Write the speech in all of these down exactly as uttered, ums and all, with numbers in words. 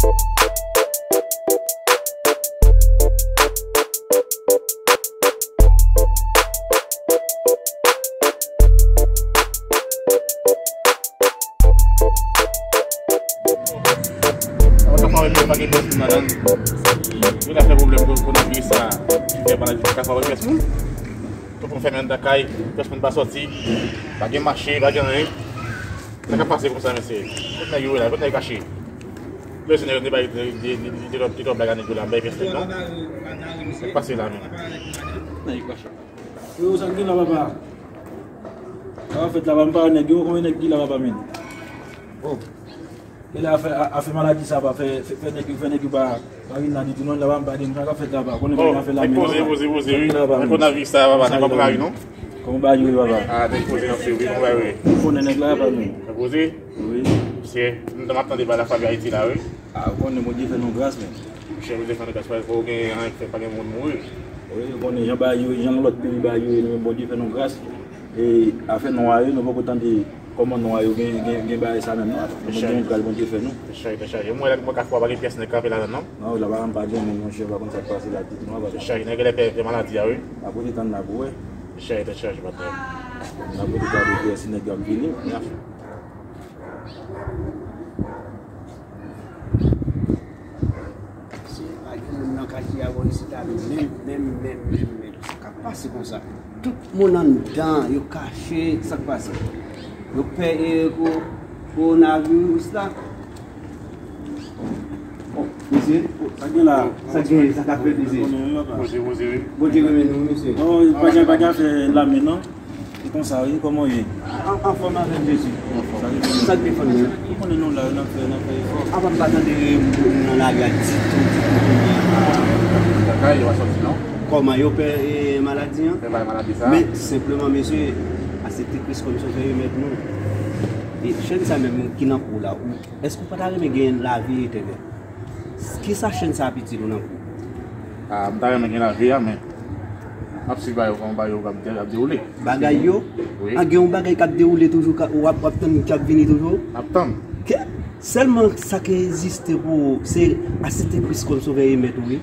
Anvan, pa gen pyès moun ladan l. Yo ka fè pwoblèm pou, pou nan peyi sa, ki fè maladi pa ka fè pyès moun. Tout moun fèmen anndan kay, pyès moun pa sòti, pa gen mache, pa gen anyen. Sa k ap pase konsa, mesye? Kot nèg yo ye la? Kot nèg yo kache? Lè se nèg yo te bay, te, te, te, te, te, te, te blag a nèg yo la, bay pyès nèg non. Sa k pase la menm? Nèg yo kache. Yo, sa k gen la, papa? Sa k ap fèt la, papa? M pa wè nèg yo, konbyen nèg ki la, papa, menm? Oh. Genlè afè, a- afè maladi sa pa fè, fè, fè nèg yo, fè nèg yo pa, pa vin la ditou non, la pa, m pa gen sa k ap fèt la pa. Konnen bagay afè la, men poze, poze, poze, wi. Sa k ap fèt la pa, men? Kowonaviris sa, papa, nan pa pou la ri non. Kòman bagay yo ye, papa? Ah, nèg poze anpil, wi, kòman bagay yo ye? Ou konnen nèg la, pa, men. Nèg poze? Wi. Mesye, m t ap tande bagay la Fabio Haiti la, wi. Ah, ou konnen Bondye fè nou gras, men. Mesye, Bondye fè nou gras, pa gen anyen k fè, pa gen moun mouri. Wi, ou konnen jan bagay yo, jan lòt peyi bagay yo ye, nou, Bondye fè nou gras. E afè non a yo, nou poko tande kòman non a yo gen, gen, gen bagay sa menm non. Mwen gen yon gras Bondye fè nou. Tèt chaje, tèt chaje. Mwen la, mwen ka fwa pa gen pyès nèg kanpe ladan non. Non, la pa, pa gen moun, monchè, pa konn sa k pase la, tout non, pa. Tèt chaje, nèg genlè pè, pè maladi a, wi. N ap rete tann la pou wè. Tèt chaje, tèt chaje, patnè. N ap rete gade kiyès nèg yo ap vini. Se pa gen moun nan katye a bò isit la menm, menm, menm, menm, menm. Sa k ap pase konsa? Tout moun anndan, yo kache, sa k pase? Yo pè, e, ko-, kowonaviris la. Oh, mesye, sa gen la? Sa gen, sa k ap fèt, mesye? Poze, poze, wi. Bondye renmen nou, mesye. Non, pa gen, pa gen afè lame, non. Se konsa, wi, kòman w ye? An, anfòm avèk Jezi. Anfòm. Sa k defann mwen? Ou konnen nou la, n ap fè, n ap fè efò. Apa m pa tande moun nan lari a ditou, ditou kounye a? Lakay, yo pa sòti, non? Kòman yo pè, e, maladi an? Pè bay maladi sa. Men, senpleman, mesye, aksepte Kris kòm sovè e mèt nou. E chèn sa menm ki nan kou la, ou, èske ou pa ta renmen gen lavi etènèl? Kisa chèn sa ap itil ou nan kou? Ah, m ta renmen gen lavi a, men m ap swiv bagay yo, kòman bagay yo ap de-, ap dewoule. Bagay yo? Wi. A, gen yon bagay k ap dewoule toujou, ka, w ap, w ap tann ki ap vini toujou? M ap tann. Ke, sèlman sa k egziste pou ou, se aksepte Kris kòm sovè e mèt ou, wi.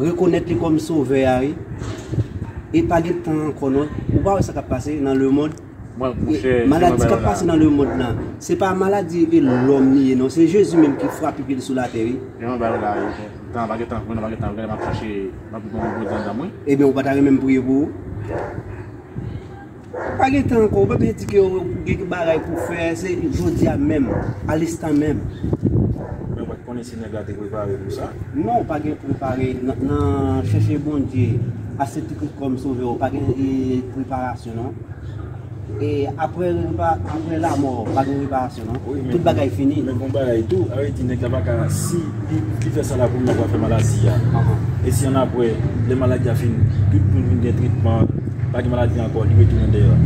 Rekonèt li kòm sovè a, wi. E pa gen tan ankò, non. Ou pa wè sa k ap pase nan lemonn? Mwen, monchè, maladi k ap pase nan lemonn nan, se pa maladi e lòm li ye, non. Se Jezi menm ki frape pye l sou latè, wi. Jan mwen ba yo la, tan pa gen tan, mwen pa gen tan, gade m ap chache, m ap bon, bon, bon, dan mwen. Ebyen, ou pa ta renmen m priye pou ou? Pa gen tan ankò, ou pa bezwen di ke ou gen bagay pou fè, se jodi a menm, a linstan menm. Men ou pa t konnen si nèg la te prepare pou sa? Non, ou pa gen prepare. Nan, nan chèche Bondye, aksepte Kris kòm sovè, ou pa gen, e, preparasyon, non. E apre repa-, apre lanmò, pa gen reparasyon, non. Wi, men tout bagay fini. Men gon bagay tou, sa vle di nèg la pa ka, si li, li fè sa la pou l, li pa fè maladi a. Ahan. E si annapre, lè maladi a fin, tout moun vin gen tretman, pa gen maladi ankò, li retounen dèyè.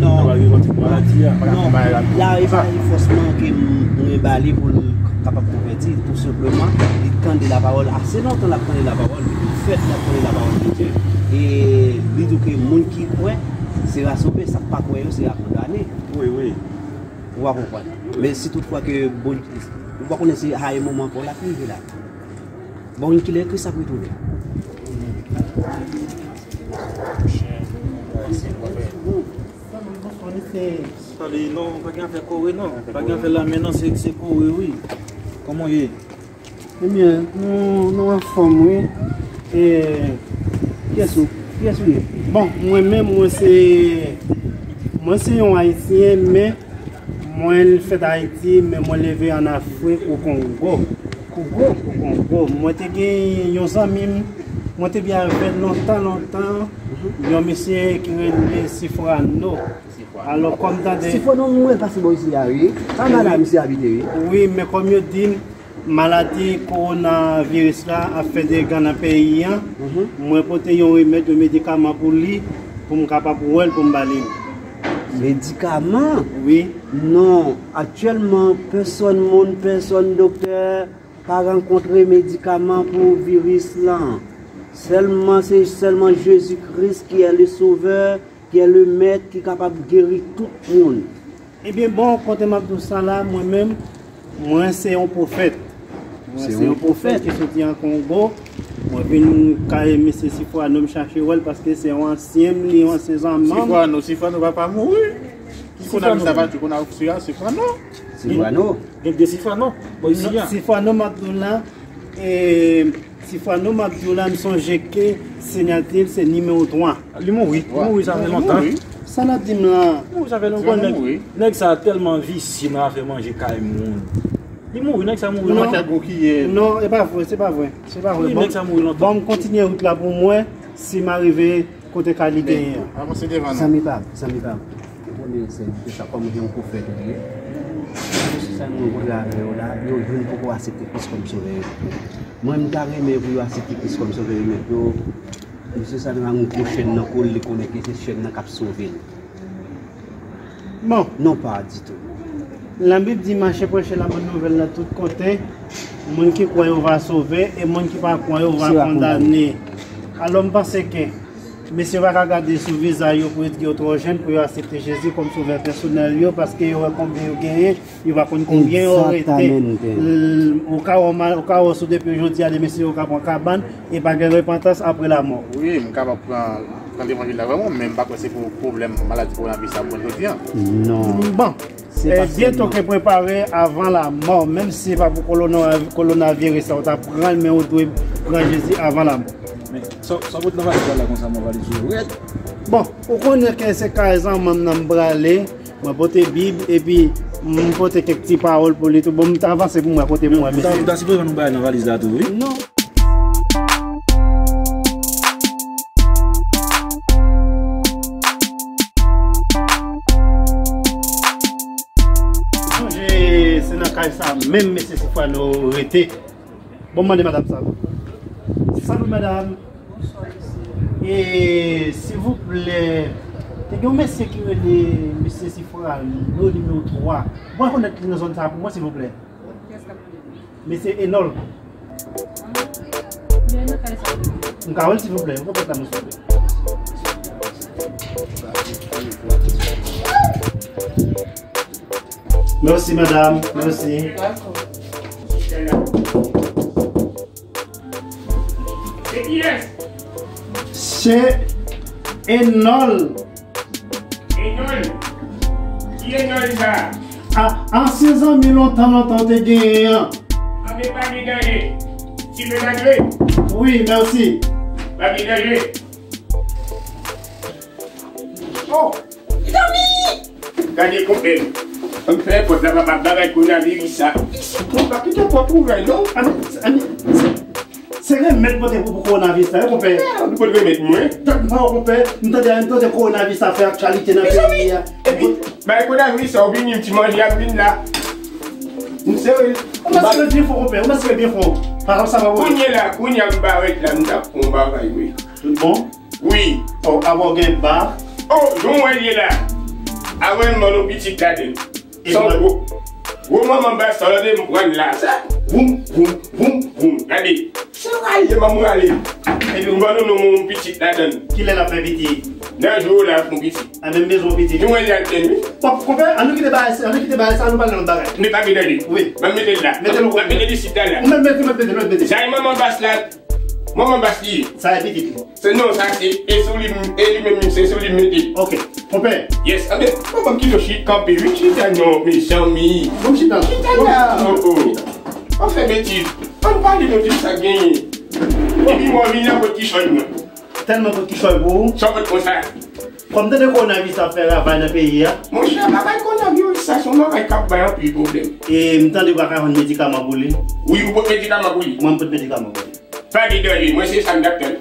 Non. Li pa rive konn maladi a. Non. Li a repa fòsman ke m, mwen ba li pou l kapab konvèti, tou senpleman, li tande lapawòl ase lontan, l ap tande lapawòl, depi l fèt, l ap tande lapawòl de Dye. E li di w ke moun ki kwè, se rasouve, sa k pa kwè yo, se abandone. Wi, wi. Ou pa konprann. Men si toutfwa ke Bondye, ou pa konnen si a yon moman ankò l ap rive la. Bon, kilè Kris ap retounen? Pale non, pa gen afè kore non. Pa gen afè lame non, se, se kore wi. Kòman w ye? Ebyen, nou, nou anfòm wi. E, kiyès ou? Kiyès ou ye? Bon, mwen menm, mwen se, mwen se yon Ayisyen, men mwen fèt Ayiti, men mwen leve ann Afrik, o Kongo. Kongo? O Kongo. Mwen te gen yon zanmi m, mwen te byen avè l lontan, lontan, yon mesye ki rele Sifrano. Alò, kòm tande Sifrano, mwen pase bò isi a, wi. Pa mal la, misye abite, wi. Wi, men kòm yo di m, maladi kowonaviris la ap fè dega nan peyi an. Mhm. Mwen pote yon remèd, yon medikaman pou li, pou m kapab wè l, pou m ba li l. Medikaman? Wi. Non, aktyèlman, pèsòn moun, pèsòn doktè pa rankontre medikaman pou viris lan. Sèlman, se sèlman Jezi Kris ki è le Sovè, ki è le Mèt, ki kapab geri tout moun. Ebyen, bon, kote m ap di w sa la, mwen menm, mwen se yon pwofèt. Mwen se yon pwofèt ki soti an Kongo. Mwen vin kay mesye Sifwano, m chache wè l paske se yon ansyen m, li yon ansyen zanmi m. Sifwano, Sifwano pa pa mouri. Ki Sifwano? Sa pa di konn a Sifwano. Sifwano. Gen de Sifwano. Bon, isi a. Sifwano m ap di w la, e, Sifwano m ap di w la, m sonje ke sinyati l se nimewo twa. Li mouri, li mouri, sa fè lontan. Sa n ap di m la? Li mouri, sa fè lontan. Nèg, nèg sa tèlman visye nan afè manje kay moun. Li mouri, nèg sa mouri. Non. Non, e pa vre, se pa vre. Se pa vre. Bon, nèg sa mouri lontan. Bon, m kontinye wout la pou mwen, si m arive kote Kali te ye a. Avanse devan non. Zanmi pa m, zanmi pa m. Ou konnen se, se sa kòm gen yon pwofèt ou ye. Mesye sa nou wè avè yo la, yo youn poko aksepte Kris kòm sovè yo. Mwen, m ta renmen pou yo aksepte Kris kòm sovè yo, men yo, mesye sa nan yon gwo chèn nan kou l, li konnen ke se chèn nan k ap sove l. Bon. Non, pa ditou. Labib di mache preche la bonn nouvèl la tout kote. Moun ki kwè yo va sove e moun ki pa kwè yo va kondane. Alò, m panse ke mesye yo pa ka gade sou vizaj yo pou yo di yo twò jèn pou yo aksepte Jezi kòm sovè pèsonèl yo, paske yo wè konbyen yo genyen, yo pa konn konbyen yo rete. L-, ou ka wè ma-, ou ka wè sou depi jodi a, de mesye yo ka pran kabann e pa gen repantans apre lamò. Wi, m kapab pran, pran levanjil la vrèman, men m pa kwè se pou pwoblèm maladi kowonaviris la pou jodi a. Non. Bon. Se pa sèlman. Byen toke prepare avan lamò, menm si se pa pou kolona-, kowonaviris la, ou ta pran l, men ou dwe pran Jezi avan lamò. Men, sa, sa w pot nan valiz la konsa, mwen valiz yo rèd. Bon, ou konnen ke se kay zanmi m nan m prale, mwen pote Bib, epi m pote kèk ti pawòl pou li tou. Bon, m ta avanse pou mwen kote mwen, mesye. Ou ta sipoze ban nou bagay nan valiz la tou, wi. Non. Sonje, se nan kay sa menm mesye Sifwano rete. Bon, m mande madanm sa. Salut, madame. E, silvouplè, te gen yon mesye ki rele mesye Sifwano, nimewo twa. Ou pa konèt li nan zòn sa pou mwen, silvouplè? Mesye Enol. M ka wè l, silvouplè? Ou konprann la, mwen, silvouplè? Mèsi, madam. Mèsi. Se kiyès? Se Enol. Enol? Ki Enol sa? A, ansyen zanmi lontan, lontan w te genyen an. Anben, pa gen danje. Ti pe pa dwe? Wi, mèsi. Pa gen danje. Oh! Zanmi! Gade konpè m. Ann fè pòt la, papa, bagay kowonaviris sa. Isit, non, pa kite pòt ouvè, non. Ann, ann, se, se remèd pote pou, pou kowonaviris la, wi, konpè. Ah, nou pot remèd mwen. Tande pa w, konpè. M tande, m tande kowonaviris la fè aktyalite nan peyi a. Epi, bagay kowonaviris sa, ou vini, m ti manje, ap vin la. M serye. Ou mèsi byen fò, konpè. Ou mèsi byen fò. Pa konsa, pa konsa. Kounye la, kounye a, m parèt la, m t ap fè yon bagay, wi. Tout bon? Wi. Oh, avan w gen ba. Oh, jan w wè l ye la. Avan m ban nou pitit ladann. San gwo. Gwo manman bas sa, tande m pran la. Sa. Voum, voum, voum, voum. Gade. Sa rale, manman rale. Epi m ban nou non moun pitit ladann. Kilè l ap fè pitit? Nan jou la, fon pitit. A, men m bezwen pitit. Jan w wè l ye a, wi. Bon, konpè, ann nou kite bagay sa, ann nou kite bagay sa, ann nou pale lòt bagay. M pa gen danje. Wi. Ban m mete l la. Mete l. Ban m mete l isit la, la. Mete, mete, mete, mete. Sa e manman bas la. Manman bas li ye. Sa e pitit li. Se non, sa se, e sou li, e li menm, se sou li m mete. Ok, konpè. Yes, anben, manman ki yo chita kanpe, wi, chita non, mezanmi. Bon, chita. Chita la. Oh, oh. Pa fè betiz. Ann pale nou de sa k genyen. Epi mwen vin la pot kichòy mwen. Tèlman pot kichòy pou ou. Sa w pot konsa. Kòm tande kowonaviris ap fè ravaj nan peyi a. Monchè, bagay kowonaviris sa, se yon bagay k ap bay anpil pwoblèm. E m tande w pa ka jwenn medikaman pou li. Wi, ou pot medikaman pou li. Mwen, m pot medikaman pou li. Pa gen danje, mwen se sa m t ap tann.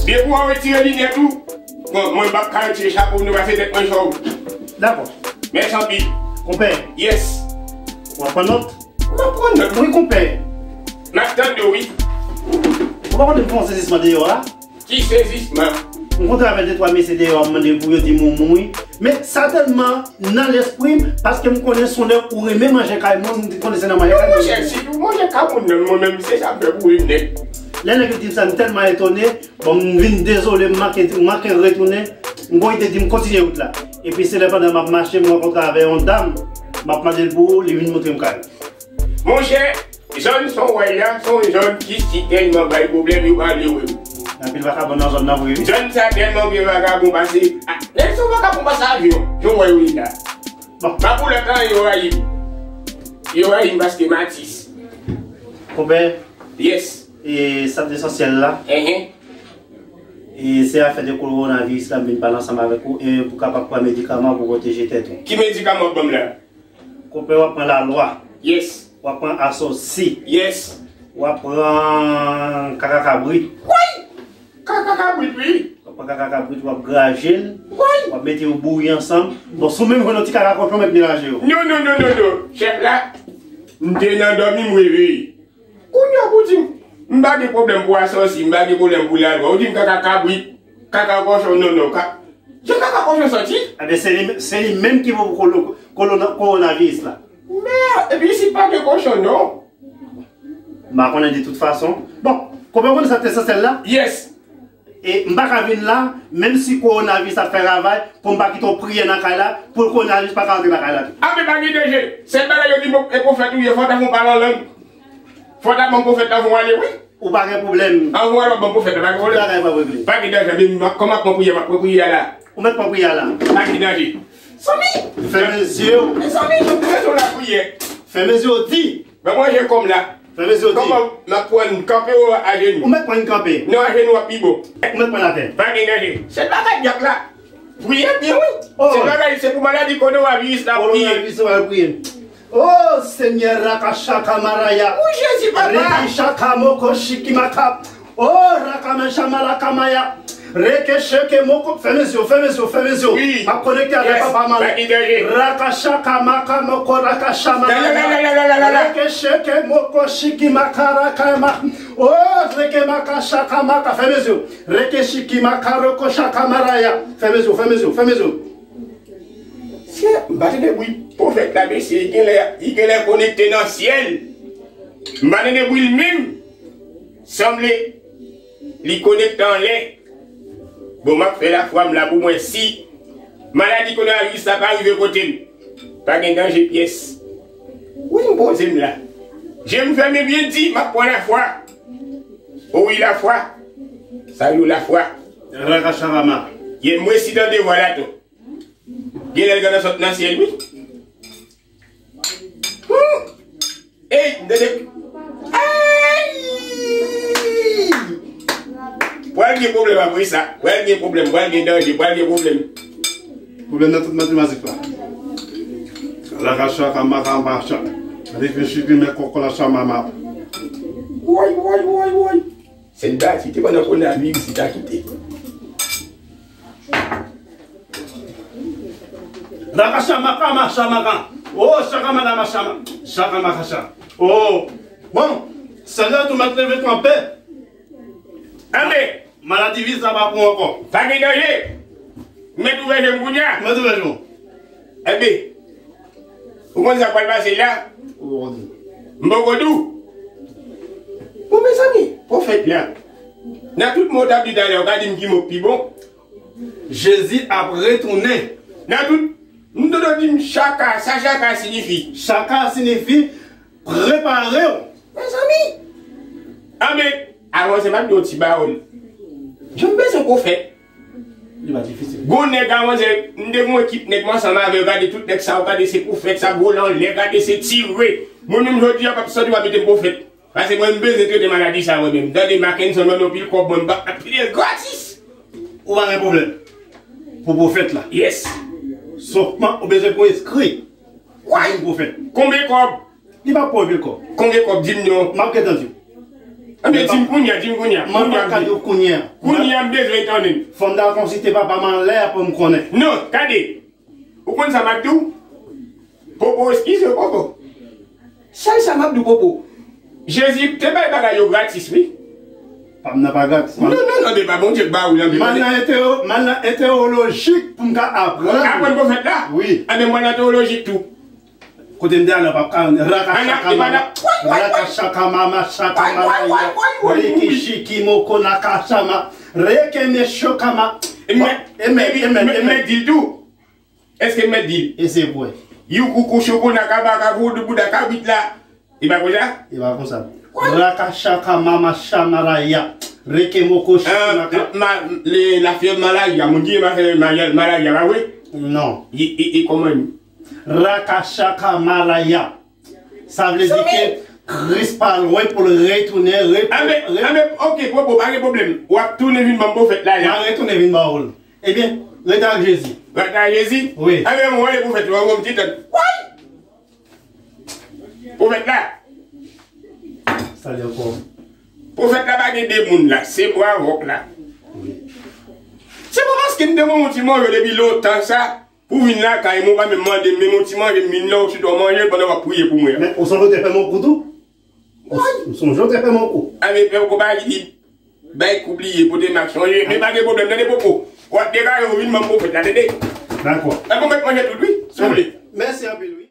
Depi w retire linèt ou, bon, mwen m p ap ka retire chapo m nan pase tèt mwen chòv. Dakò. Mèsi anpil. Konpè. Yes. W ap pran nòt? M ap pran nòt. Wi, konpè. M ap tande w, wi. Ou pa konn m fè yon sezisman deyò a? Ki sezisman? M kontre avèk de twa mesye deyò a, m mande pou yo di m ou mouri. Men sa tèlman nan lespri m, paske m konnen se yon nèg ou renmen manje kay moun, m konnen se nan manje kay moun. Monchè, si ou manje kay moun nan, mwen menm, se sa m fè pou ou nèt. Lè nèg yo di m sa, m tèlman etone, bon, m vin dezole, m manke, m manke retounen, m gon ide di m kontinye wout la. Epi se lè pandan m ap mache, m rankontre avèk yon dam, m ap mande l pou ou, li vin montre m kay. Monchè, Zòn sa w wè la, se yon zòn ki si tèlman bay pwoblèm, yo pa vle wè m. Gen anpil vakabon nan zòn nan vre, wi. Zòn sa tèlman gen vakabon pase. Ah, nèg se yon vakabon pase avyon. Jan w wè yo ye la. Bon. Makoulèt la, yo rayi m. Yo rayi m paske m atis. Konpè, Yes. E sant esansyèl la. Enhen. E se afè de kowonaviris la m vin pale ansanm avèk ou e pou kapab pran medikaman pou pwoteje tèt ou. Ki medikaman w ap ban m la? Konpè, w ap pran lalwa. Yes. W ap pran asosi. Yes. W ap pran kaka kabrit. Woy! Kaka kabrit, wi. W ap pran kaka kabrit, w ap graje l. Woy! W ap mete yo bouyi ansanm. Bon, si w menm jwenn yon ti kaka kochon, mèt melanje yo. Non, non, non, non, non. Chèf la, m te nan dòmi, m reveye. Kounye a pou di m, m pa gen pwoblèm pou asosi, m pa gen pwoblèm pou lalwa. Ou di m kaka kabrit, kaka kochon, non, non, ka, jan kaka kochon santi? Ebyen, se li, se li menm ki pou kolo-, kolo-, kowonaviris la. Mè, epi isit pa gen kochon, non. M pa konnen de tout fason. Bon, konpè, w konn sant esansyèl la? Yes. E m pa ka vin la, menm si kowonaviris ap fè ravaj, pou m pa kite yon priyè nan kay la, pou kowonaviris pa ka rantre nan kay la tou. A, men pa gen danje. Sèl bagay yo di m, e pwofèt ou ye, fò w ta fè yon pale an lang. Fò w ta ban pwofèt la fè w ale, wi. Ou pa gen pwoblèm. Anvan w al ban pwofèt la, pa gen pwoblèm. Tout bagay p ap regle. Pa gen danje, men m, kòman pran priyè, m ap pran priyè a la. Ou mèt pran priyè a la. Pa gen danje. Zanmi! Fèmen zye w. Mezanmi, jan m bezwen lapriyè. Fèmen zye w, di. Ban mwen je kòm la. Fèmen zye w, di. Kòman m ap pran kanpe ou ajenou? Ou mèt pran kanpe. Non, ajenou ap pi bon. Ou mèt pran atè. Pa gen danje. Se bagay dyak la. Priyè byen, wi. Oh. Se bagay, se pou maladi kowonaviris la, priye. Kowonaviris la, priye. Oh, Senyè, rakachaka maraya. Wi, Jezi, papa. Riki shaka moko shiki maka. Oh, rakama shama lakamaya. Reke sheke moko. Fèmen zye w, fèmen zye w, fèmen zye w. Wi. M ap konekte avèk papa Malè. Yes. Raka shaka maka moko raka shama. La, la, la. Reke sheke moko shiki maka raka ma. Oh, reke maka shaka maka. Fèmen zye w. Reke shiki maka roko shaka maraya. Fèmen zye w, fèmen zye w, fèmen zye w. Sye, m pa tande bri pwofèt la, mesye, li genlè, li genlè konekte nan syèl. M pa tande bri l menm. Sanble li konekte anlè. Bon, m ap fè lafwa m la pou mwen. Si maladi kowonaviris la pa rive kote m, pa gen danje pyès. Wi, m poze m la. Je m fèmen byen di, m ap pran lafwa. O wi, lafwa. Sa yo lafwa. Rakacharama. Ye, m resi tande vwa la tou. Genlè l gentan sot nan syèl, wi. Hmm. Ey, m tande. Ay! Pral gen pwoblèm apre sa. Pral gen pwoblèm, pral gen danje, pral gen pwoblèm. Pwoblèm nan tout matematik la. Rakachaka, makamacha. Reflechi, pi men kòkò la chamama. Woy, woy, woy, woy. Sèlbati te pandan kowonaviris li ta kite. Rakasha maka masha maka. Oh, shaka maka masha ma-, shaka maka sha. Oh, bon, sèlbati ou mèt leve kanpe. Anbe. Maladi vis la pa pou ankò. Pa gen danje. Mèt ouvè je m kounye a. Mèt ouvè je w. Anbe. Ou konn sa k pral pase la? Ou konn. M poko di w. Bon, mezanmi, pwofèt la. Nan tout mo w t ap di talè, ou ka di m ki mo k pi bon? Jezi ap retounen. Nan tout, m tande w di m chaka, sa chaka siyifi? Chaka siyifi prepare w. Mezanmi. Anben, avanse m ap di w ti bawòl. Jan m bezwen pwofèt. Li pa difisil. Gon nèg avanse, m te gon ekip nèg m ansanm avè yo, gade tout nèg sa yo, gade se pwofèt sa, gwo lanlè, gade se tire. Mwen menm jodi a p ap sòti w ap mete m pwofèt. Paske mwen m bezwen trete maladi sa mwen menm. Tande Mackenson ban nou anpil kòb, mwen m p ap ap peye l gratis. Ou pa gen pwoblèm. Pou pwofèt la. Yes. Sòlman ou bezwen pou enskri. Why? Pou pwofèt. Konbyen kòb? Li p ap pran anpil kòb. Konbyen kòb? Di m non. M ap gentan di w. Anben di m kounye a, di m kounye a. Mwen pa ka di w kounye a. Kounye a m bezwen tande. Fò m ta konsilte papa m anlè a pou m konnen. Non, gade. Ou konn sa m ap di w? Popo, eskize w, Popo. Sèl sa m ap di w, Popo. Jezi te bay bagay yo gratis, wi. Pa m nan pa gratis, man. Non, non, non, se pa Bondye k ba ou l, non. Manna eteo-, manna etewolojik pou m ka aprann. Aprann pwofèt la? Wi. Anben manna tewolojik tou. Kote m te ale, pap ka, raka chaka mama, raka chaka mama, chaka mama, riki shiki moko naka chama, reke me shokama. Emen, emen, emen, emen. Mèt di l tou. Èske m mèt di l? E se vre. Yukuku shuku nakabaka vudu buda kabit la. E pa konsa? E pa konsa. Rakachaka mama chamaraya. Rekemoko shikunaka. Ah, ma, le, la fièv malaya. Moun ki gen ma, ma, malaya, pa vre? Non. E, e, e kòman? Rakachaka malaya. Sa vle di ke Kris pa lwen pou l retounen. Anben, anben, ok, pwopo, pa gen pwoblèm. W ap tounen vin ban m pwofèt la, la. M a retounen vin ba w l. Ebyen, rete ak Jezi. Rete ak Jezi? Wi. Anben, mwen, le pwofèt, mwen, mwen, ti tèt. Woy! Pwofèt la. Salye ankò. Pwofèt la pa gen de moun la, se mwen avè w la. Wi. Se pa paske m te manje yon ti manje depi lontan sa, pou w vin lakay mwen, ou pa menm mande m, menm yon ti manje, m vin la, ou chita w manje pandan w ap priye pou mwen. Men, ou sonje w te fè m yon kou tou? Ou, ou sonje w te fè m yon kou? Anben, fè yon kou pa ki di, bay kou bliye, pote m ak sonje. Men pa gen pwoblèm, tande pwopo. W ap degaje w vin ban m pwofèt la, tande? Dakò. Anben, mwen mèt manje tout, wi, si w vle. Mèsi anpil, wi.